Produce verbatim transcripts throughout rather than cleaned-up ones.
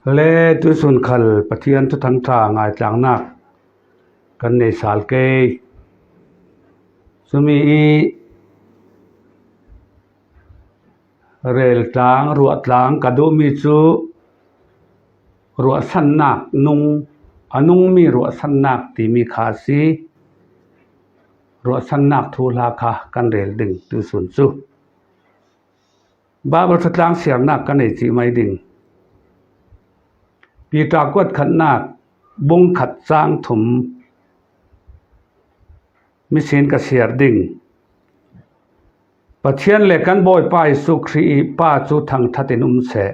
Le tuisun khal Pathian thuthang ṭha ngaitlannak kan nei sal kei. Cumi i rel tlang, ruah tlang ka duhmi cu ruahsannak nung, a nungmi ruahsannak timi kha a si. Ruahsannak thuhla kha kan rel ding tuisun cu. Baibal thatlang siarnak kan ei cih mai ding. Peter kuat khatnak bung khat cang thum misin ka siar ding. Pathian le kan Bawipa Jesuh Khrih i Pa cu thangṭhat in um seh.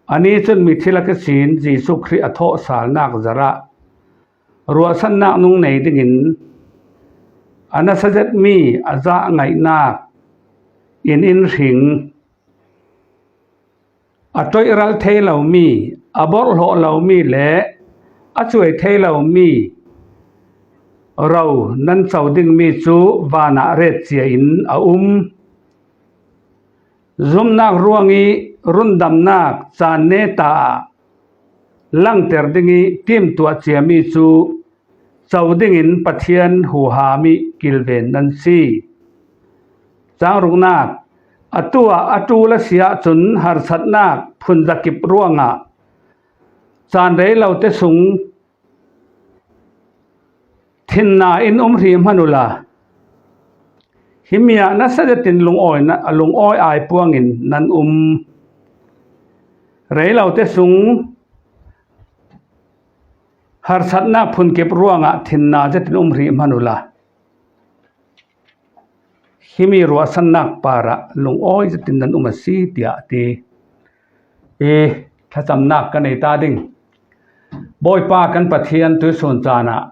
Ani cun mi thil a kisin Jesuh Khrih a thawhsalnak zarah ruahsannak nung nei dingin a nasa zetmi a zah ngaihnak in in hring, a ṭoihralh thei lomi, a borhhlawh lomi le a cuai thei lomi ro nan co dingmi cu vanah ret cia in a um. Zumnak ruang i rundamnak caan neta ah langter ding i timtuah ciami cu co dingin Pathian huham i kilven nan si. Cang ruknak, atu ah a ṭul a si ahcun harsatnak phun zakip ruangah caan rei lo te sung thinna in um hrih hmanh uhla, himi ah nasa zetin lungawi na, lungawi ai puangin nan um. Rei lo te sung harsatnak phunkip ruangah thinna zetin um hrih hmanh uhla, himi ruahsannak parah lungawi zetin nan um a si, tiah a ti. I thlacamnak kan ei ta ding. Bawipa kan Pathian, tuisun caan ah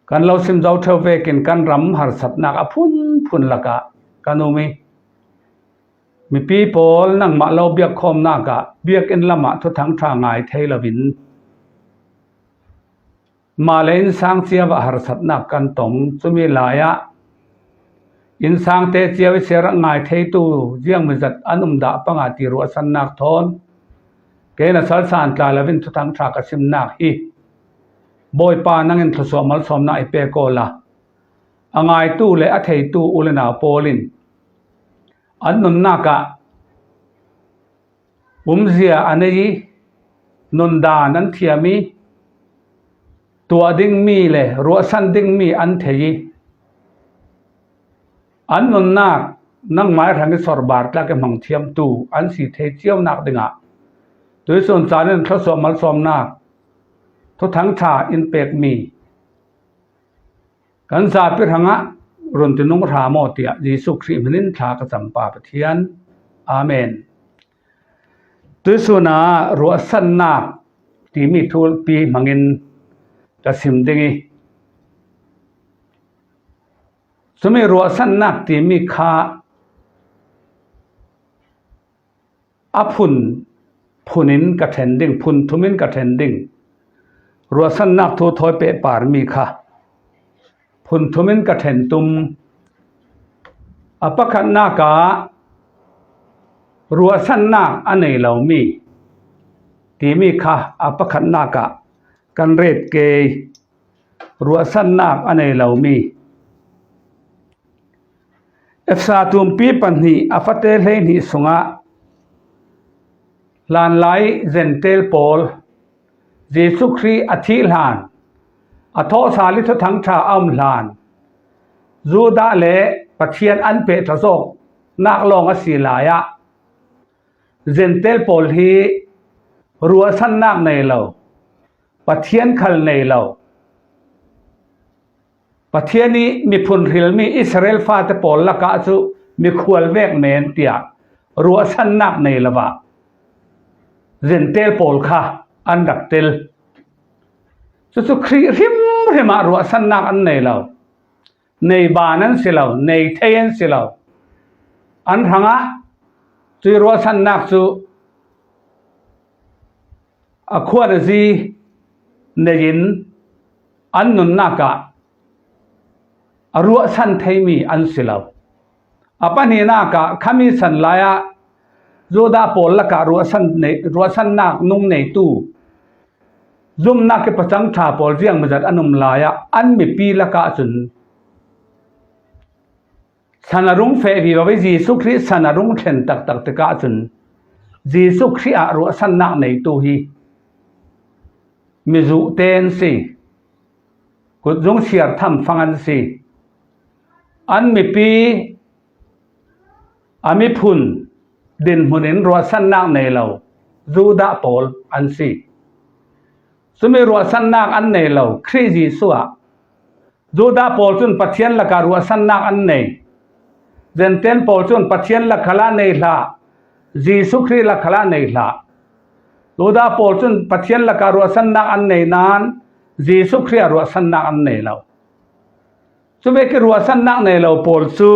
kan lo sim zo ṭheu vekin kan ram harsatnak a phunphun lakah kan um i, mipi pawl nangmah lo biakkhawmnak ah biakinn lamah thuthang ṭha ngai thei loin mah le innsang cio ah harsatnak kan tong. Cumi lai ah innsang te cio i siar ah ngai theitu ziangmizat an um dah panga ti ruahsannak thawn kei na salsan tla loin thuthang ṭha ka simnak hi Bawipa nangin thluasuah malsawmnak i pek awla, a ngaitu le a theitu u le nau pawl in an nunnak ah umzia a nei i, nundan an thiam i, tuah dingmi le ruahsan dingmi an thei i, an nunnak nangmah i hrang i sorbar tlak i hmang thiamtu an si thei cionak dingah tuisun caan in thluasuah malsawmnak thuthang ṭha in pekmi kan zapi hrangah run ti nung hram aw, tiah Jesuh Khrih hmin in thla ka cam Pa Pathian. Amen. Tuisun ah ruahsannak timi thupi hmangin ka sim ding i, cumi ruahsannak timi kha a phun phun in ka ṭhen ding, phun thum in ka ṭhen ding. Ruahsannak thu thawi pehparmi kha phun thum in ka ṭhen tum. A pakhatnak ah ruahsannak a nei lomi timi kha a pakhatnak ah kan ret kei. Ruahsannak a nei lomi. Efesa tumpi pahnih a fate hleihnih sungah hlanlai Jentail pawl, Jesuh Khrih a thih hlan, a thawhsal i thuthang ṭha a um hlan, Judah le Pathian an pehṭha zawknak lawng a si lai ah Jentail pawl hi ruahsannak nei lo, Pathian khal nei lo, Pathian i miphun hrilmi Israel fate pawl lakah cu mikhual vek men tiah ruahsannak nei lo ah Jentail pawl kha an rak tel. Cucu Khrih hrimhrim ah ruahsannak an nei lo. Nei ban an si lo, nei thei an si lo. An hrangah cuih ruahsannak cu a khua a zi nei in an nunnak ah a ruahsan theimi an si lo. A pahnihnak ah khami san lai ah Judah pawl lakah ruahsan nei, ruahsannak nung neitu zumnak kipacang ṭha pawl ziangmizat an um lai-ah an mipi lakah cun san a rung feh vivo i Jesuh Khrih san a rung thlen taktak tikah cun Jesuh Khrih ah ruahsannak neitu hi mizuhte an si. Kutzung siar thamfang an si. An mipi, a miphun dinhmun in ruahsannak nei lo Judah pawl an si. Cumi ruahsannak an nei lo Khrih Jesuh ah Judah pawl cun Pathian lakah ruahsannak an nei. Zentail pawl cun Pathian lak khalah nei hlah, Jesuh Khrih lak khalah nei hlah. Judah pawl cun Pathian lakah ruahsannak an nei nain Jesuh Khrih ah ruahsannak an nei lo. Cuvek i ruahsannak nei lo pawl cu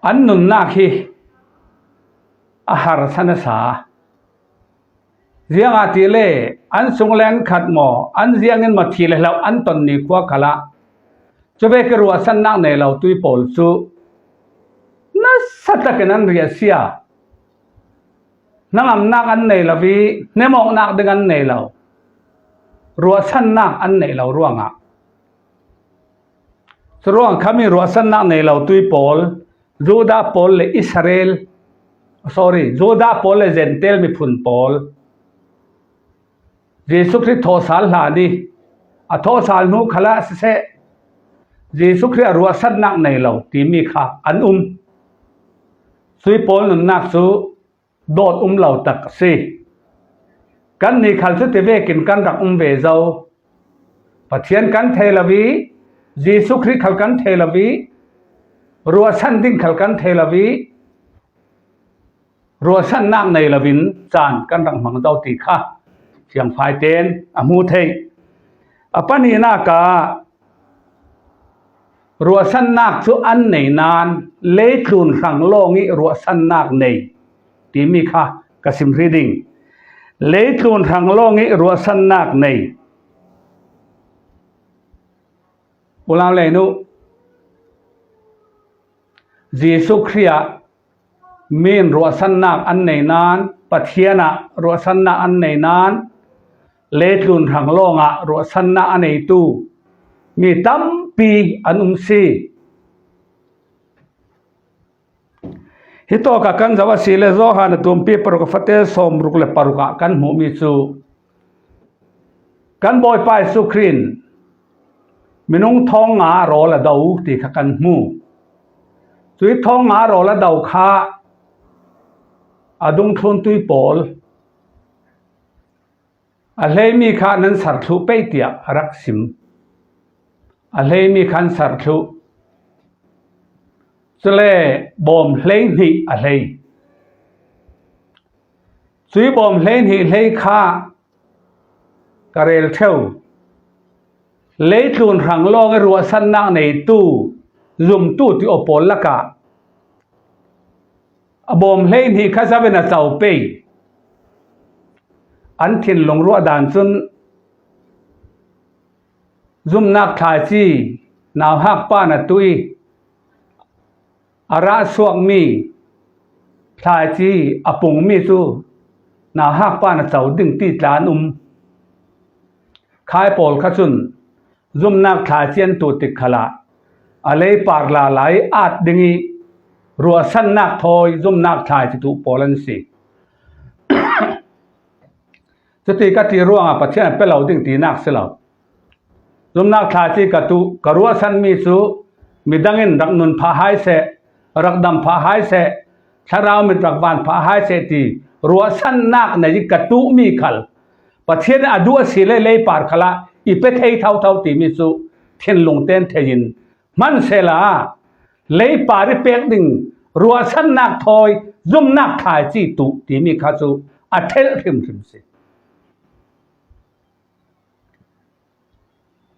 an nunnak hi a harsa nasa. Ziangahtile an sung le an khat maw, an ziangin maw thi le hlo an ton ni khua khalah cuvek i ruahsannak nei lo tui pawl cu nasa takin an riahsia. Hnangamnak an nei lo i, hnemawknak ding an nei lo, ruahsannak an neih lo ruangah. Curuang khami ruahsannak nei lo tui pawl, Judah pawl le Israel, sorry, Judah pawl le Zentail miphun pawl, Jesuh Khrih thawhsal hlan i a thawhsal hnu khalah siseh, Jesuh Khrih a ruahsannak nei lo timi kha an um. Cui pawl nunnak cu dawt um lo tak a si. Kannih khal cu tivekin kan rak um ve zo. Pathian kan thei lo i, Jesuh Khrih khal kan thei lo i, ruahsan ding khal kan thei lo i, ruahsannak nei loin caan kan rak hmang zo ti kha thiangfai tein a hmu thei. A pahnihnak ah ruahsannak cu an nei nain leitlun hrang lawng i ruahsannak nei timi kha ka sim hrih ding. Leitlun hrang lawng i ruahsannak nei. Ulang lei nu, Jesuh Khrih ah mi in ruahsannak an nei nain, Pathian ah ruahsannak an nei nain, leitlun hrang lawngah ruahsannak a neitu mi tampi an um si. Hitawkah kan zoh a si le Johan a tumpi paruk a fate sawmruk le paruk ah kan hmuhmi cu kan Bawipa Jesuh Khrih in minung thawng nga rawl a do ti kha kan hmu. Cui thawng nga rawl a do kha a dungthlun tui pawl, a hleimi kha nan sar thluh pei tiah a rak sim. A hleimi kha an sar thluh. Cule bawm hlei hnih a hlei. Cui bawm hlei hnih hlei kha ka rel ṭheu. Leitlun hrang lawng i ruahsannak neitu, zumtu ti aw pawl lakah a bawm hlei hnih kha zoin a co pei. An thinlung ruah dan cun zumnak thlaici nauhak pa na tuh i a rah suakmi thlaici a pungmi cu nauhak pa na co ding ti tla an um. Khai pawl kha cun zumnak thlaici an tuh tik khalah a leipar lala i at ding i ruahsannak thawi zumnak thlaici tuh pawl an si. Cuti ka ti ruangah Pathian a pe lo ding tinak si lo. Zumnak thlaici ka tuh, ka ruahsanmi cu midang in rak nun phah hai seh, rak dam phah hai seh, thlarau mit rak van phah hai seh ti ruahsannak nei i ka tuhmi khal Pathian a duh a si le leipar khalah i pe thei thotho timi cu thinlung tein thei in, hmansehla leipar i pek ding ruahsannak thawi zumnak thlaici tuh timi kha cu a thelh hrimhrim si.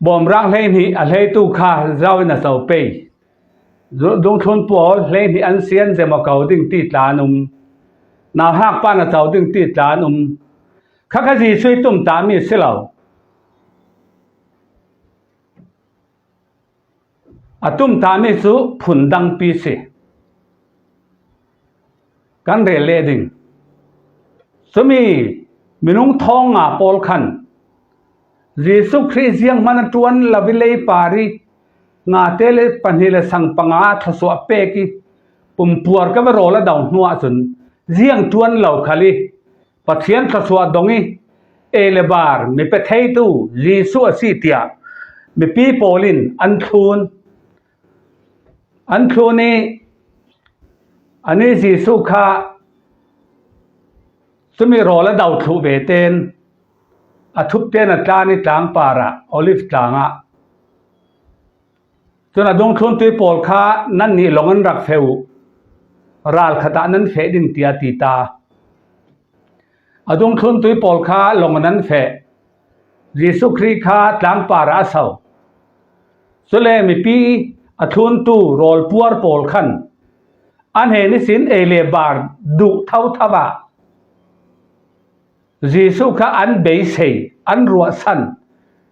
Bawmrang hleihnih a hleitu kha zoin a co pei. Zu-, dungthlun pawl hleihnih an si an zem a ko ding ti tla an um. Nauhak pa na co ding ti tla an um. Kha kha Jesuh i tumtahmi a si lo. A tumtami cu phundangpi si. Kan rel leh ding. Cumi minung thawng nga pawl khan Jesuh Khrih zianghman a ṭuan lo i leipar i ngate le pahnih le sang panga thluasuah pek i pumpuar ka va rawl a do hnu ahcun ziang ṭuan lo khal i Pathian thluasuah dong i ei le bar mi pe theitu Jesuh a si tiah mipi pawl in an thlun. An thlun i anih Jesuh kha cumi rawl a do thluh ve tein a thup tein a tlan i tlang parah Olive tlang ah cun a dungthluntu pawl kha, "Nannih lawng an rak feh uh, ral khat ah nan feh ding," tiah ti ta. A dungthluntu pawl kha lawng an feh. Jesuh Khrih kha tlangpar ah a so. Cule mipi a thluntu rawlpuar pawl khan a hnen ihsin ei le bar duh thotho ah Jesuh kha an beisei, an ruahsan,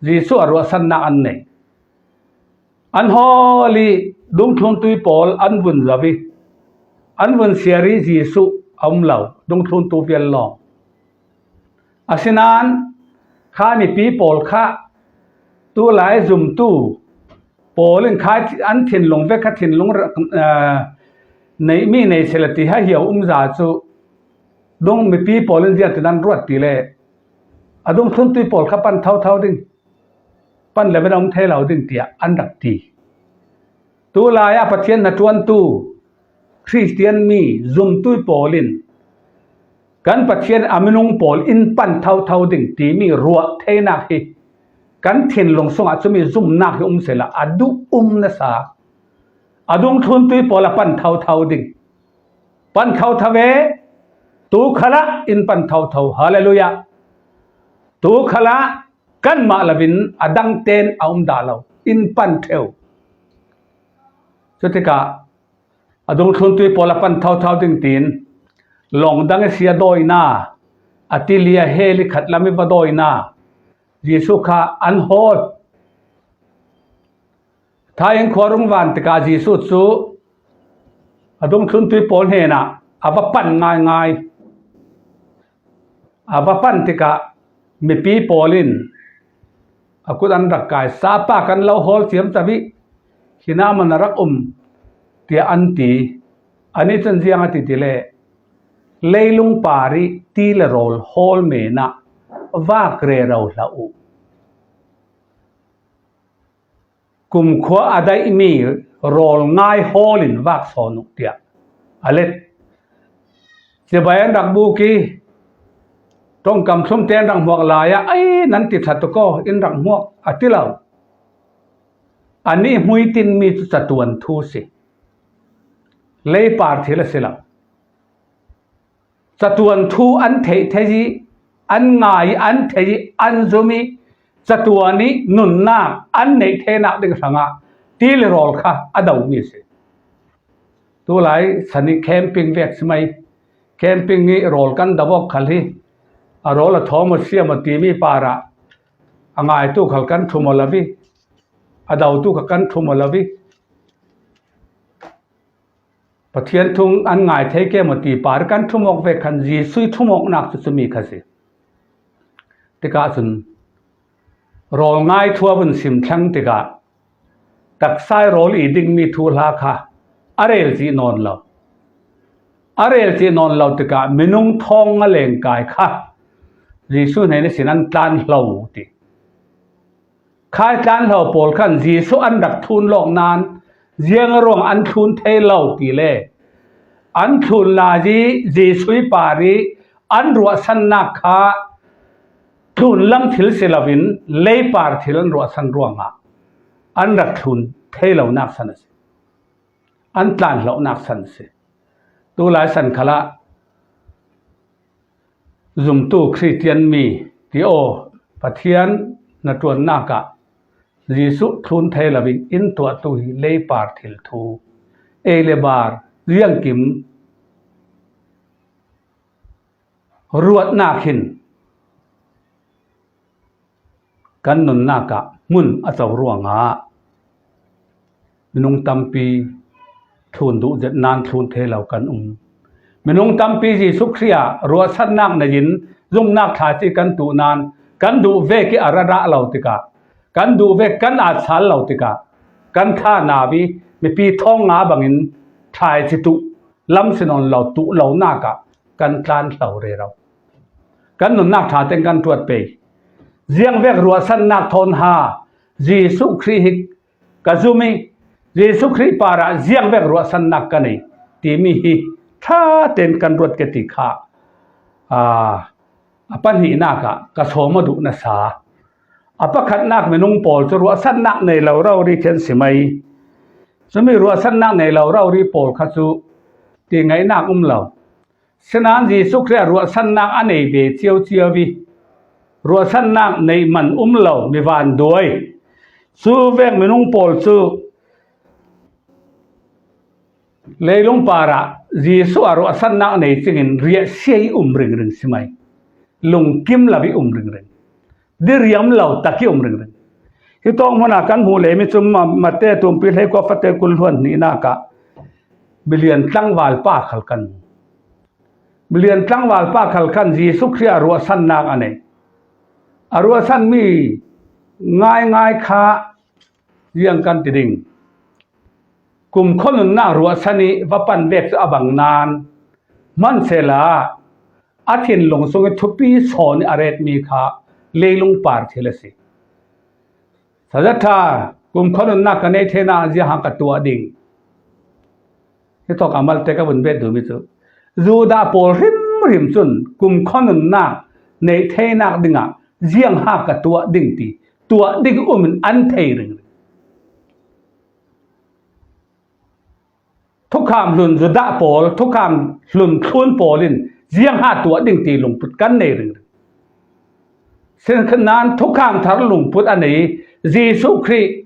Jesuh a ruahsannak an nei. An hawl i dungthluntu pawl an vun zo i an vun siar i Jesuh a um lo, dungthluntu vial lawng. Asinain kha mipi pawl kha tulai zumtu pawl in kha an thinlung ve kha thinlung, aa, neihmi nei sila ti ha hiau umza cu dung mipi pawl in ziangtin an ruat ti le a dungthluntu pawl kha pan thotho ding, pan le ve a um thei lo ding tiah an rak ti. Tulai ah Pathian hnaṭuantu Khristian mi zumtu pawl in kan Pathian a minung pawl in pan thotho ding timi ruah theinak hi kan thinlung sungah cumi zumnak hi um sehla a duh um nasa. A dungthluntu pawl a pan thotho ding, pan thotho ve, tu khalah in pan thotho. Hallelujah. Tu khalah kanmah loin a dang ten a um dah lo, in pan ṭheu. Cutikah a dungthluntu pawl a pan thotho ding tiin lawng dang i si a dawina, a tili a hel i khat lam i va dawina Jesuh kha an hawl. Thain khua rung van tikah Jesuh cu a dungthluntu pawl hnenah a va pan ngaingai. A va pan tikah mipi pawl in a kut an rak kai, "Sapa kan lo hawl ciamco i, hi na man a rak um," tiah an ti. Anih cun ziang a ti ti le, "Leilung par i ti le rawl hawl men ah vak rero hlah uh. Kumkhua a daihmi rawl ngai hawl in vak sawn uh," tiah a let. Cibai an rak buk i ṭongkam thlum te an rak hmuak lai ah, "Ai, nan ti ṭha tuk aw, in rak hmuak," a ti lo. Anih hmuitinmi cu catuan thu si. Leipar thil a si lo. Catuan thu an theih thei i, an ngai i, an thei i, an zum i, catuan i nunnak an neih theinak ding hrangah ti le rawl kha a domi a si. Tulai san i camping vek si mai. Camping i rawl kan do awk khal hi, a rawl a thawm a siam a timi parah a ngaitu khal kan ṭhum aw lo i, a dotu kha kan ṭhum aw lo i, Pathian thu an ngai thei ke maw ti par kan ṭhum awk ve khan Jesuh i ṭhum awknak cu cumi kha si. Tikah cun rawl ngai thu a vun sim thlang tikah taksa i rawl i dingmi thuhla kha a rel cih nawn lo. A rel cih nawn lo tikah minung thawng a lengkai kha Jesuh hnen ihsin an tlan hlo ti. Kha i tlan hlo pawl khan Jesuh an rak thlun lawk nain ziang ruang an thlun thei lo ti le an thlun lai i Jesuh i par i an ruahsannak kha tlunlam thil si loin leipar thil an ruahsan ruangah an rak thlun thei lonak san a si. An tlan hlohnak san a si. Tulai san khalah zumtu Khristian mi ti aw, Pathian hnaṭuannak ah Jesuh thlun thei loin in tuahtu hi leipar thil thu, ei le bar, ziangkim ruatnak hin kan nunnak ah hmun a co ruangah Minung tampi thlun duh zet nan thlun thei lo kan um. Minung tampi Jesuh Khrih ah ruahsannak nei in zumnak thlaici kan tuh nan kan duh vek i a rarah lo tikah, kan duh vek kan atsal lo tikah, kan tha nau i mipi thawng nga bangin thlaici tuh lam si nawn lo tuh lonak ah kan tlan hlo rero. Kan nunnak ṭha teng kan ṭuat pei. Ziangvek ruahsannak thawn ha Jesuh Khrih hi ka zum i, Jesuh Khrih parah ziangvek ruahsannak ka nei timi hi ṭha ten kan ruat ke ti kha, aa, a pahnihnak ah ka sawm a duh nasa. A pakhatnak minung pawl cu ruahsannak nei lo rori khen si mai. Cumi ruahsannak nei lo rori pawl kha cu ti ngaihnak um lo. Sinain Jesuh Khrih ah ruahsannak a nei ve ciocio i ruahsannak neih man um lo mi vanduai. Cu vek minung pawl cu leilung parah Jesuh ah ruahsannak nei cingin riahsia i um ringring si mai. Lungkim lo i um ringring. Diriam lo tak i um ringring. Hi tawng hmunah kan hmuh lemi cu ma-, Mate tumpi hleikua fate kul hluan hnihnak ah milian tlangval pa khal kan hmu. Milian tlangval pa khal khan Jesuh Khrih ah ruahsannak a nei. A ruahsanmi ngaingai kha ziang kan ti ding. Kumkhua nunnak ruahsan i va pan vek cu a bang nan, hmansehla a thinlung sung i thupi sawn i a retmi kha leilung par thil a si. Sazaṭha, kumkhua nunnak ka neih theinak ziang ha ka tuah ding? Hi tawk a malte ka vun bet duhmi cu Judah pawl hrimhrim cun kumkhua nunnak neih theinak dingah ziang ha ka tuah ding ti tuah ding um in an thei ringring. Thukham hlun Judah pawl, thukham hlun thlun pawl in ziang ha tuah ding ti lungput kan nei ringring. Sinain thukham thar lungput a nei Jesuh Khrih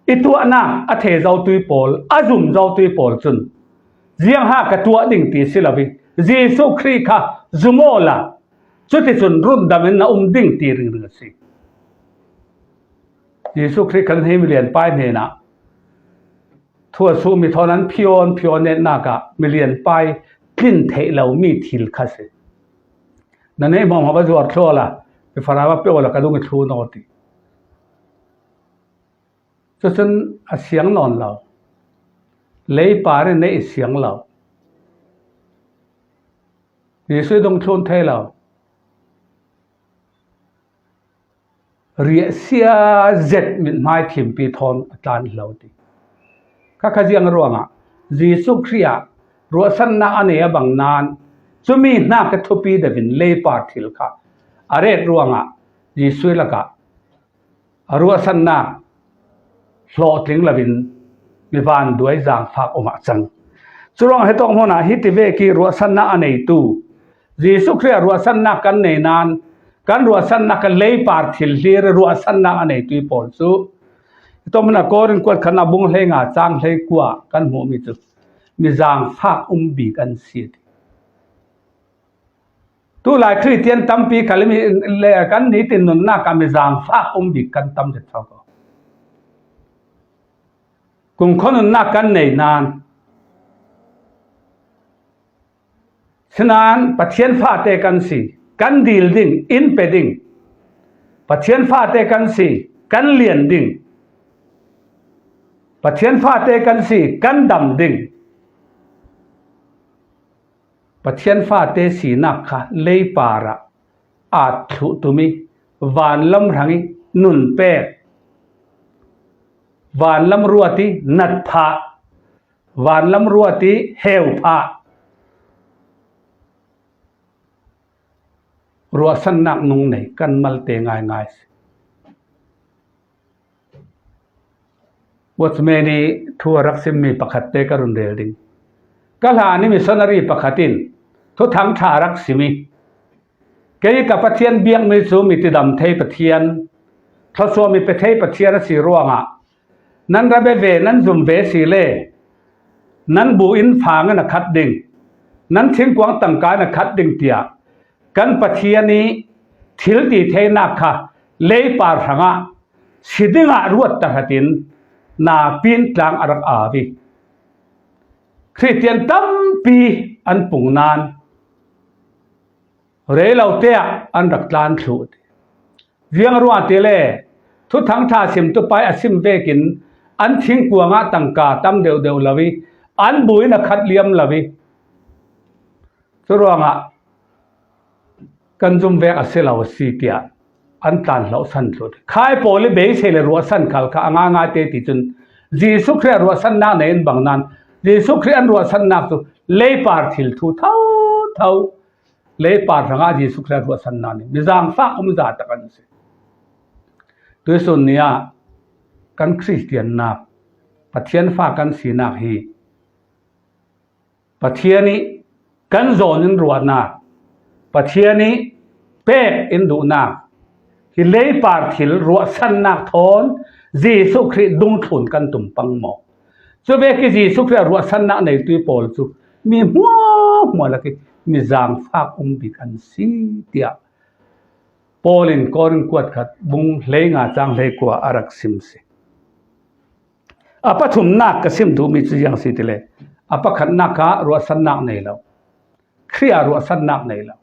i tuahnak a thei zotui pawl, a zum zotui pawl cun ziang ha ka tuah ding ti si lo i Jesuh Khrih kha zum awla cuticun rundam in na um ding ti ringring a si. Jesuh Khrih khan hei milian pai hnenah thu a suhmi thawn an phiawn phiawn netnak ah milian pai tlin theih lomi thil kha si. Na neih hmawhhmawh va zuar thluah la, mi fara va peuh la ka dung i thlun aw ti. Cucun a siang nawn lo. Leipar in neih i siang lo. Jesuh i dung thlun thei lo. Riahsia zet mithmai thimpi thawn a tlan lo ti. Kha kha ziang ruangah Jesuh Khrih ah ruahsannak a nei a bang nan, cumi hnak a thupi deuh in leipar thil kha a ret ruangah Jesuh lakah a ruahsannak hlawhtling loin mi vanduai zaangfak um ah cang. Curuangah hitawk hmunah hiti vek i ruahsannak a neitu, Jesuh Khrih ah ruahsannak kan nei nan, kan ruahsannak kan leipar thil hlir i ruahsannak a neitu i pawl cu hitawk hmunah Korin kuat khatna bung hleinga cang hleikua kan hmuhmi cu mi zaangfak um bik an si a ti. Tulai Khristian tampi khal mi le kan nitin nunnak ah mi zaangfak um bik kan tam zet ko. Kumkhua nunnak kan nei nan, sinain Pathian fate kan si, kan dil ding, in pe ding. Pathian fate kan si, kan lian ding. Pathian fate kan si, kan dam ding. Pathian fate sinak kha leipar ah at thluh tum i vanlam hrang i nun pek, vanlam ruat i nat phah, vanlam ruat i heu phah, ruahsannak nung nei kan malte ngaingai si. Watchman i thu a rak simmi pakhatte ka run rel ding. Ka hlan i missionary pakhat in thuthang ṭha a rak sim i, kei ka Pathian biakmi cu mi tidam thei Pathian, thluasuah mi pe thei Pathian a si ruangah nan ra be ve, nan zum ve si le nan bu in fang in a khat ding, nan thingkuang tangka in a khat ding tiah kan Pathian i thil ti theinak kha leipar hrangah si dingah ruat tahratin napi in tlang a rak au hi. Khristian tampi an pung nan, rei lo te ah an rak tlan thluh ti. Ziang ruang ti le, thuthang ṭha simtu pa i a sim vekin an thingkuang ah tangka tam deuh deuh lo i, an buin a khat liam lo i. Curuangah kan zum vek a si lo a si tiah an tlan hlauhsan thluh. Khai pawl i beisei le ruahsan khal kha a ngaingai te ti cun Jesuh Khrih a ruahsannak nei in bang nan, Jesuh Khrih an ruahsannak cu leipar thil thu thotho, leipar hrangah Jesuh Khrih a ruahsannak nih mi zaangfak um za tak an si. Tuihsun ni ah kan Khristiannak, Pathian fa kan sinak hi Pathian i kan zawn in ruahnak, Pathian i pek in duhnak, hi leipar thil ruahsannak thawn Jesuh Khrih dungthlun kan tum pang maw? Cu vek i Jesuh Khrih a ruahsannak neitu pawl cu mi hmuahhmuah lak i mi zaangfak um bik an si, tiah Paul in Korin kuat khat bung hleinga cang hleikua a rak sim si. A pathumnak ka sim duhmi cu ziang si ti le, a pakhatnak kha ruahsannak nei lo, Khrih a ruahsannak nei lo.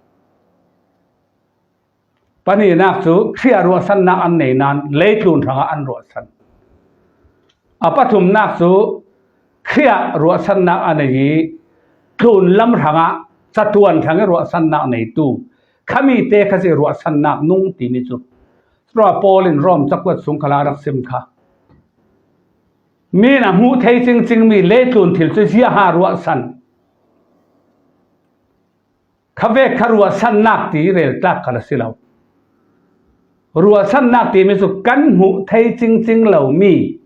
Pahnihnak cu Khrih a ruahsannak an nei nan leitlun hrangah an ruahsan. A pathumnak cu Khrih a ruahsannak a nei i tlunlam hrangah catuan hrang i ruahsannak neitu khami te kha si ruahsannak nung timi cu. Cun Paul in Rom cakuat sung khalah rak sim kha. Mi in a hmuh thei cingcingmi leitlun thil cu ziaha ruahsan. Kha vek kha ruahsannak ti reltlak khal a si lo. Ruahsannak timi cu kan hmuh thei cingcing lomi,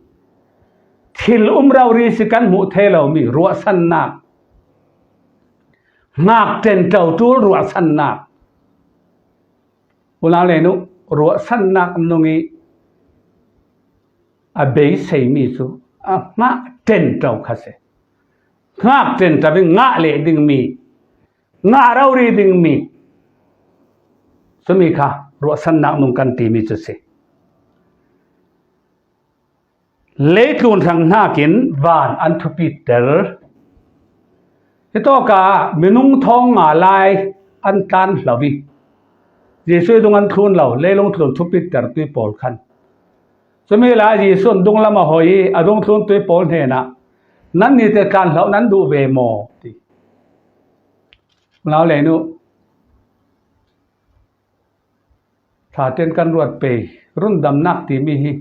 thil um rori si kan hmuh thei lomi ruahsannak. Hngak ṭenṭo ṭul ruahsannak. Unau le nu, ruahsannak nung i a beiseimi cu a hngak ṭenṭo kha si. Hngak ṭenṭo i ngah leh dingmi, ngah rori dingmi, cumi kha ruahsannak nung kan timi cu si. Leitlun hrang hnakin van an thupiter. Hitawkah minung thawng nga lai an tlan hlo i Jesuh i dung an thlun lo, leilung tlun thupitertu pawl khan. Cumi lai Jesuh in dunglam a hoi i a dungthluntu pawl hnenah, "Nannih te tlan hloh nan duh ve maw?" ti. Unau le nu, ṭha tein kan ruat pei, rundamnak timi hi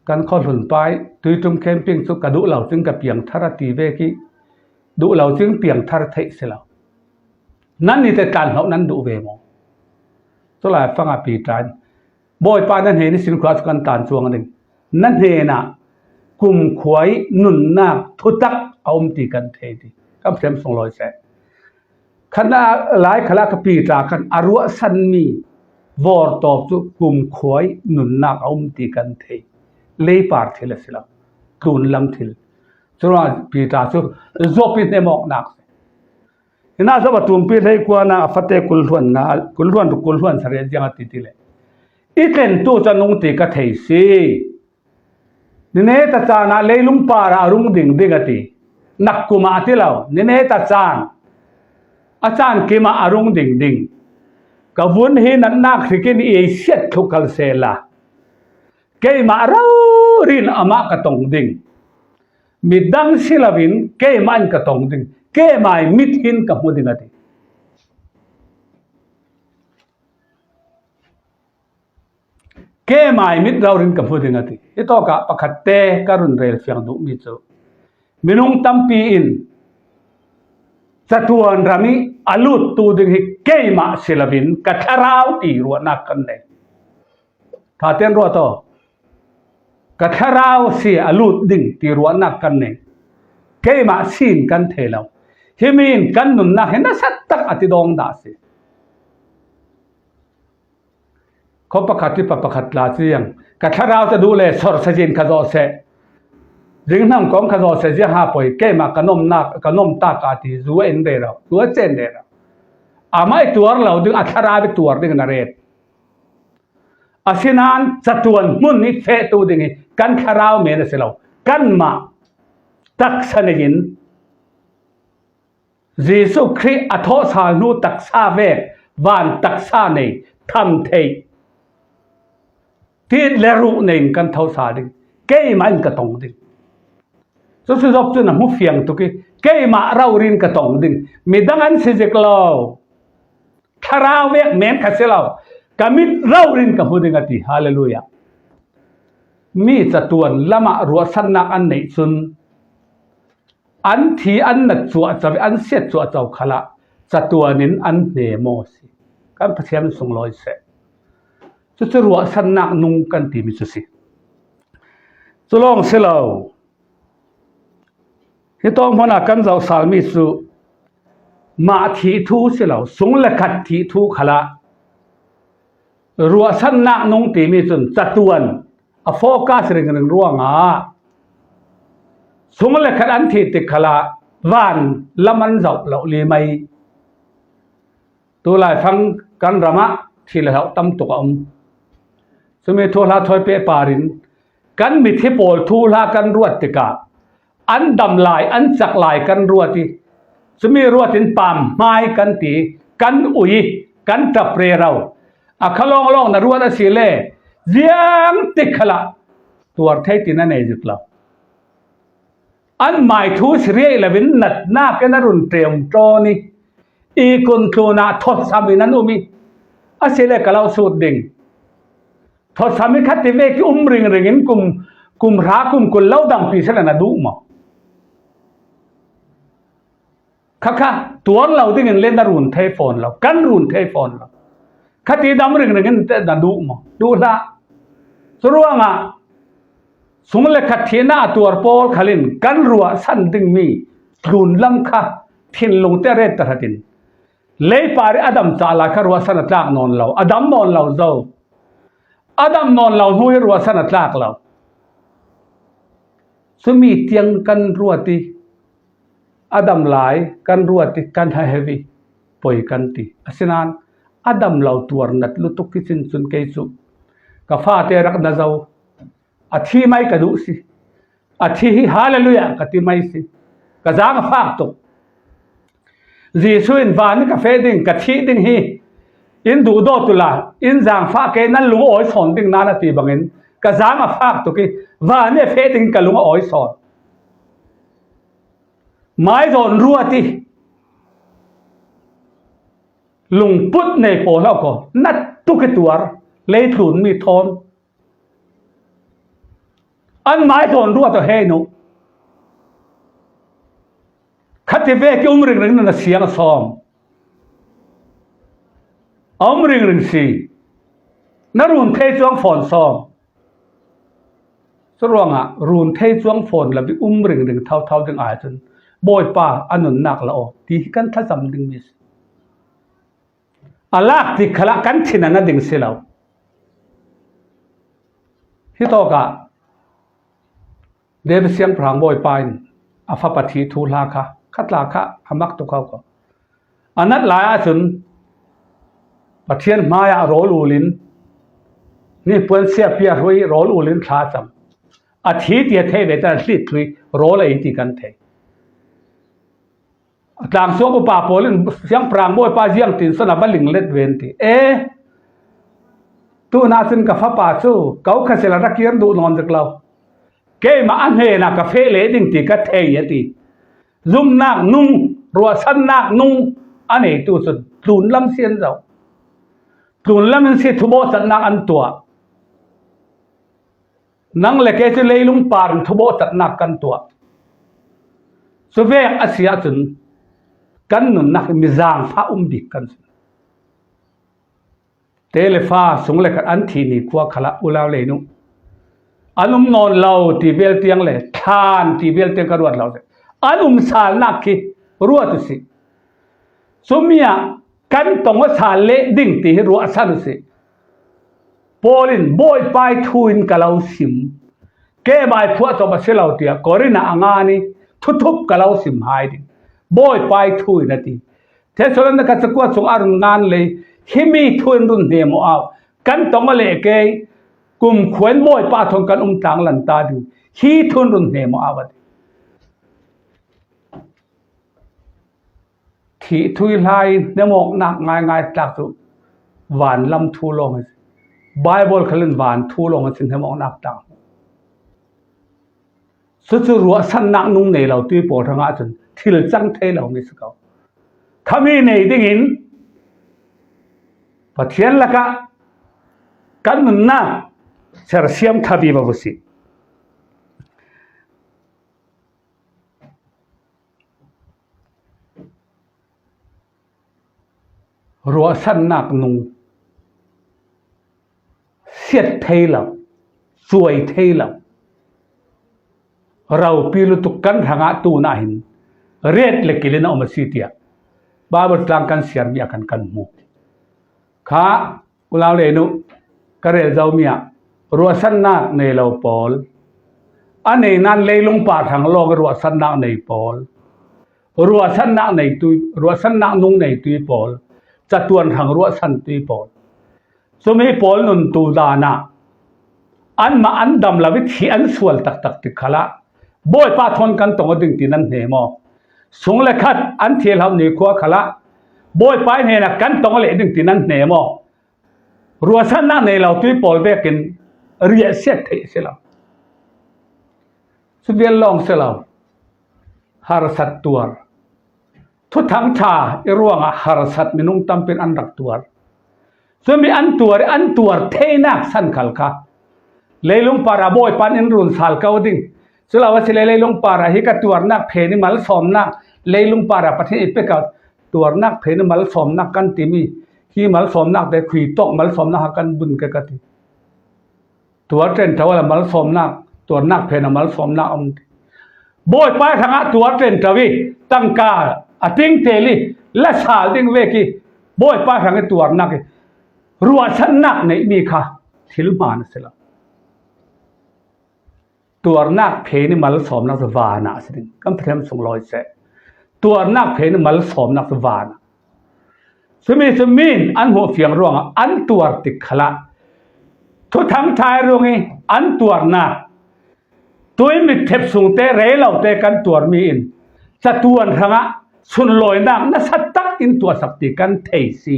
kan khuahlun pa i tuiṭum camping cu ka duh lo cing ka piangthar a ti vek i, duh lo cing piangthar theih si lo. "Nannih te tlan hloh nan duh ve maw?" Culai fangah Piter in, "Bawipa, na hnen ihsin khua cu kan tlan cuang ding. Na hnenah kumkhua i nunnak thutak a um ti kan thei," ti. Kan hrem sunglawi seh. Khan a lai khalah ka Piter khan a ruahsanmi vawrtawp cu kumkhua i nunnak a um ti kan thei. Leipar thil a si lo. Tlunlam thil. Curuangah Piter cu Job i hnemawknak si. Hinah Job a tumpi hleikuanak a fate kulhluan nga, kulhluan ruk kulhluan sarih ziang a ti ti le, "I tlentu cu a nung ti ka thei si. Ni neta caan ah leilung parah a rung ding ding," a ti. Nak kum ah a ti lo, ni neta caan, a caan kim ah a rung ding ding. Ka vun hi natnak hrik in i ei siat thluh kal sehla, keimah rori in amah ka tong ding. Midang si loin keimah in ka tong ding. Keimah i mit hin ka hmu ding, a ti. "Keimah i mit rori in ka hmu ding," a ti. Hitawkah pakhat te ka run rel fiang duhmi cu, minung tampi in catuan ram i a luttu ding hi keimah si loin ka thlarau ti ruahnak kan nei. Ṭha tein ruat aw. Ka thlarau si a lut ding ti ruahnak kan nei. Keimah sin kan thei lo. Himi in kan nunnak hi nasat tak a ti dawng dah si. Khuapakhat i pa pakhat tla ciang, "Ka thlarau ka duh le sorsa zin ka zawh seh. Ringhnam kong ka zawh seh, ziaha poi, keimah ka nomnak, ka nomtak a," ti zu a in rero, zu a cen rero. Amah i tuar lo ding, a thlarau i tuar ding na ret. Asinain catuan hmun i fehtu ding hi kan thlarau men a si lo, kanmah taksa neiin Jesuh Khrih a thawhsal hnu taksa vek van taksa nei, tham theih, tit le ruh neiin kan thawhsal ding. Keimah in ka tong ding. Cucu Job cun a hmu fiang tuk ih, keimah rori in ka tong ding. Midang an si zik lo. Thlarau vek men kha si lo. Ka mit rori in ka hmu ding a ti. Hallelujah. Mi catuan lamah ruahsannak an neih cun an thi, an nat cuahco, an siat cuahco khalah catuan in an hnem aw si. Kan Pathian sunglawi seh. Cucu ruahsannak nung kan timi cu si. Cu lawng si lo. Hi tawng hmunah kan zohsalmi cu mah thih thu si lo, sung le khat thih thu khalah ruahsannak nung timi cun catuan a focus ringring ruangah sung le khat an thih tik khalah van lam an zoh loh li mai. Tulaifang kan ramah thih le hloh tam tuk a um. Cumi thuhla thawi pehpar in kan mithi pawl thuhla kan ruat tikah an dam lai, an cak lai kan ruat ih, cumi ruat in pam hmai kan ti, kan ui, kan ṭap rero. A kha lawnglawng na ruat a si le ziang tik khalah tuar thei ti na nei zik lo. An mai thu si riai loin natnak in a run ṭem ṭawn ih, i kun tlunah thawtsam in an um ih, a si le ka lo sut ding. Thawtsam ih kha ti vek ih um ringring in kum, kum hra, kum kul lo dampi si le na duh maw? Kha kha tuar lo dingin le na run thei fawn lo, kan run thei fawn lo. Kha ti dam ringring in na duh maw? Duh hlah. Curuangah sung le khat thihnak a tuar pawl khalin kan ruahsan dingmi tlunlam kha thinlung te ret tahratin leipar ih a dam cah lai kha ruahsan a tlak nawn lo, a dam nawn lo zo. A dam nawn lo hnu hi ruahsan a tlak lo. Cumi tiang kan ruat ih a dam lai kan ruat ih kan ha heavy poi kan ti. Asinain a dam lo tuar nat lutuk kicin cun kei cu ka fate rak na zo. A thi mai ka duh si. A thi hi hallelujah ka ti mai si. Ka zaang a fak tuk. Jesuh in van ih ka feh ding, ka thih ding hi in duhdawt uhla in zaangfah ke nan lung a awi sawn ding nan a ti bangin ka zaang a fak tuk ih van ih a feh ding ka lung a awi sawn. Mai zawn ruat ih lungput nei pawl hlah ko, nat tuk ih tuar, leitlun mi thawn. An mai zawn ruat aw hei nu. Kha ti vek ih um ringring na siang a sawm. A um ringring si. Na run thei cuang fawn sawm. Curuangah run thei cuang fawn lo ih um ringring thotho ding ai cun Bawipa a nunnak la aw ti hi kan thlacam dingmi si. A lak tik khalah kan thin a na ding si lo. Hitawkah David Siangpahrang Bawipa in a fapa thih thuhla kha, kha tla kha a mak tuk ko. A nat lai ahcun Pathian hmaiah rawl ulin, nipuan siapi a hruai rawl ulin thla a cam. A thi ti a theih ve, a hlit thlui rawl a ei ti kan thei. A tlangsuak upa pawl in Siangpahrang Bawipa ziangtin son a va linglet ve an ti. E, tunah cun ka fapa cu ko kha sila ra kir duh nawn zik lo. Keimah a hnenah ka feh leh ding ti ka thei a ti. Zumnak nung, ruahsannak nung a neitu cun tlunlam si an zoh. Tlunlam in si thubawhcatnak an tuah. Nang le kei cu leilung par in thubawhcatnak kan tuah. Cuvek a si ahcun kan nunnak hi mi zaangfah um bik kan si. Te le fa, sung le khat an thih ni khua khalah ulau lei nu. An um nawn lo ti vel tiang le thlan ti vel tiang ka ruat lo. An um salnak khi ruat uh si. Cumi ah kan tong aw sal leh ding ti hi ruahsan uh si. Paul in Bawipa ih thu in ka lo sim. Keimah ih phuah tawp a si lo tiah Korin ah a ngan ih thuthup ka lo sim hai ding. Bawipa ih thu in a ti. Thesalonika cakuat sung a run ngan lei himi thu in run hnem aw au. Kan tong aw leh kei kumkhua in Bawipa thawn kan um tlang lan ta ding, hi thu in run hnem aw a va ti. Thih thu i hla i hnemawknak ngaingai tlak cu vanlam thu lawng hi. Baibal khal in van thu lawng a si, hnemawknak tlak. Cucu ruahsannak nung nei lo tui pawl hrangah cun thil cang thei lomi si ko. Khami nei dingin Pathian lakah kan nunnak sersiam thavivo u sih. Ruahsannak nung siat thei lo, cuai thei lo, ropi lutuk kan hrangah tunah hin ret le kilin a um a si tiah Baibal tlang kan siarmi ah kan kan hmu. Kha, ulau le nu, ka rel zomi ah ruahsannak nei lo pawl, a nei nan leilung pa hrang lawng ruahsannak nei pawl, ruahsannak nei tui, ruahsannak nung nei tui pawl, catuan hrang ruahsan tui pawl, cumi pawl nun tu dan ah anmah an dam lo i thih an sual taktak tik khalah Bawipa thawn kan tong aw ding ti nan hnem aw. Sung le khat an thih lo ni khua khalah Bawipa hnenah kan tong leh ding ti nan hnem aw. Ruahsannak nei lo tui pawl vekin riahsiat theih a si lo. Cu vial lawng si lo. Harsat tuar. Thuthang ṭha i ruangah harsat minung tampi in an rak tuar. Cumi an tuar i an tuar theinak san khal kha leilung parah Bawipa in in run sal ko ding. Cu lo a si le leilung parah hi ka tuarnak phen i malsawmnak, leilung parah Pathian i pek a tuarnak phen i malsawmnak kan timi, hi malsawmnak te khui tawk malsawmnak ha kan bun ke ka ti. Tuar ṭen ṭha la malsawmnak, tuarnak phen a malsawmnak a um ti. Bawipa hrangah tuar ṭen ṭha i tangka a ting tel i la sal ding vek i Bawipa hrang i tuarnak i ruahsannak neihmi kha thil hmaan a si lo. Tuarnak phen i malsawmnak cu vanah a si ding. Kan Pathian sunglawi seh. Tuarnak phen i malsawmnak cu vanah. Cumi cu mi in an hmuh fiang ruangah an tuar tik khalah Thuthang ṭha i ruang i an tuarnak, tui mitthep sungte, rei lote kan tuarmi in catuan hrangah sunlawinak nasa tak in tuahsak ti kan thei si.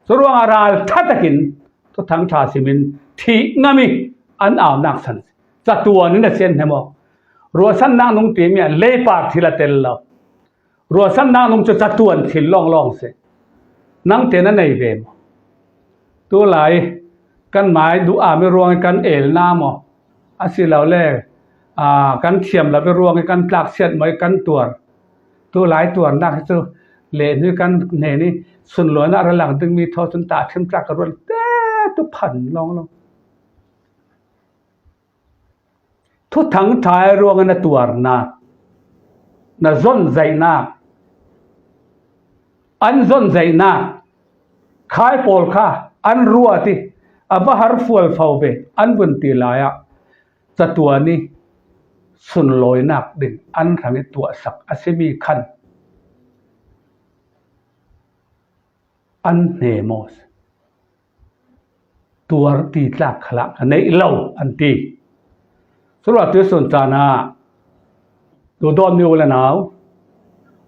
Curuangah ralṭha takin Thuthang ṭha simin thih ngam i an aunak san si. Catuan in a sian hnem aw. Ruahsannak nung timi ah leipar thil a tel lo. Ruahsannak nung cu catuan thil lawnglawng si. Nangte na nei ve maw? Tulai kan mai duh ami ruang i kan el na maw? Asilole, aa, kan thiam lo i ruang i kan tlaksiat maw i kan tuar? Tulai tuarnak hi cu lehnu i kan hnen i sunlawinak ra lang dingmi thaw cun tahṭhim tlak ka ruat te tu phan lawnglawng. Thuthang ṭha i ruangin a tuarnak, na zonzaihnak, an zonzaihnak, khai pawl kha an ruat i a va har fualfo ve an vun ti lai ah catuan i sunlawinak ding an hrang i tuahsak a simi khan an hnem aw. Tuar ti tlak khalah ka neih lo an ti. Curuah tuihsun caan ah duhdawtmi u le nau,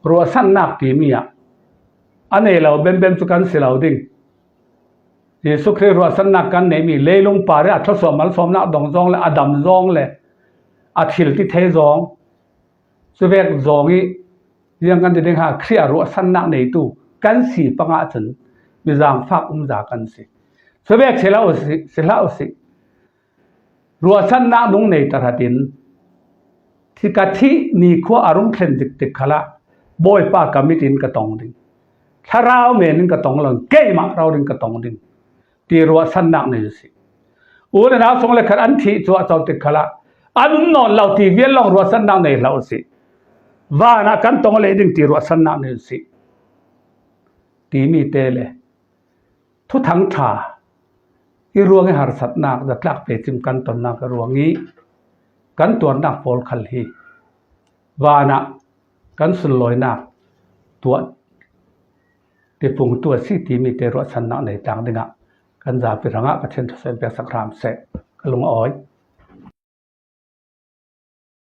ruahsannak timi ah a nei lo bembem cu kan si lo ding. Jesuh Khrih ruahsannak kan neihmi leilung par i a thluasuah malsawmnak dong zawng le a dam zawng le a thil ti thei zawng, cuvek zawng i ziang kan ti ding ha, Khrih ah ruahsannak neitu kan si pangah cun mi zaangfak umza kan si. Cuvek si hlah u sih, si hlah u sih. Ruahsannak nung nei tahratin thi ka thih nikhua a rung thlen tiktik khalah Bawipa ka mit in ka tong ding. Thlarau men in ka tong lo, keimah rau ding ka tong ding. Ti ruahsannak nei u sih. U le nau sung le khat an thih cuahco tik khalah an um nawn lo ti vial lawng ruahsannak nei hlah u sih. Vanah kan tong leh ding ti ruahsannak nei u sih. Timi te le Thuthang ṭha i ruang i harsatnak zatlak pecim kan tonnak i ruang i kan tuarnak pawl khal hi vanah kan sunlawinak tuah tipung tu a si timi te ruahsannak nei tlang dingah kan zapi hrangah Pathian thusei piaksak hram seh. Ka lungawi.